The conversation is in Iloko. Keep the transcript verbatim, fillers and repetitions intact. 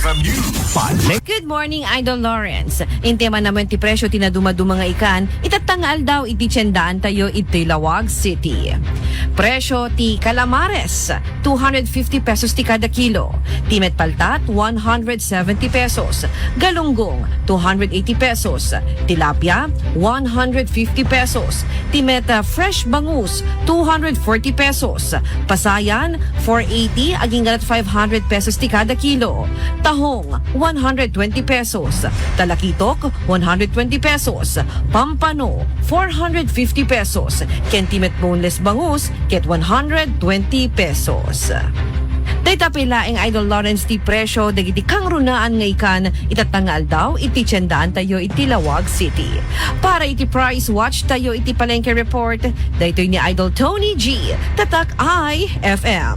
Good morning, Idol Lawrence. Intay man naman ti presyo ti nadumaduma nga ikan, itatta nga aldaw iti tiendaantayo iti Laoag City. Presyo ti calamares, two hundred fifty pesos ti kada kilo. Ti met paltat, one hundred seventy pesos. Galunggong, two hundred eighty pesos. Tilapia, one hundred fifty pesos. Ti met, ah, fresh bangus, two hundred forty pesos. Pasayan, four eighty, aginggalat five hundred pesos ti kada kilo. Tahong, one hundred twenty pesos. Talakitok, one hundred twenty pesos. Pampano, four hundred fifty pesos. Ken ti met boneless bangus, ket one hundred twenty pesos. Dayta pay laeng, Idol Lawrence, ti presyo dagiti kangrunaan nga ikan itatta nga aldaw iti tiendaantayo iti Laoag City. Para iti price watch tayo iti Palengke Report, daytoy ni Idol Tony G, Tatak I F M.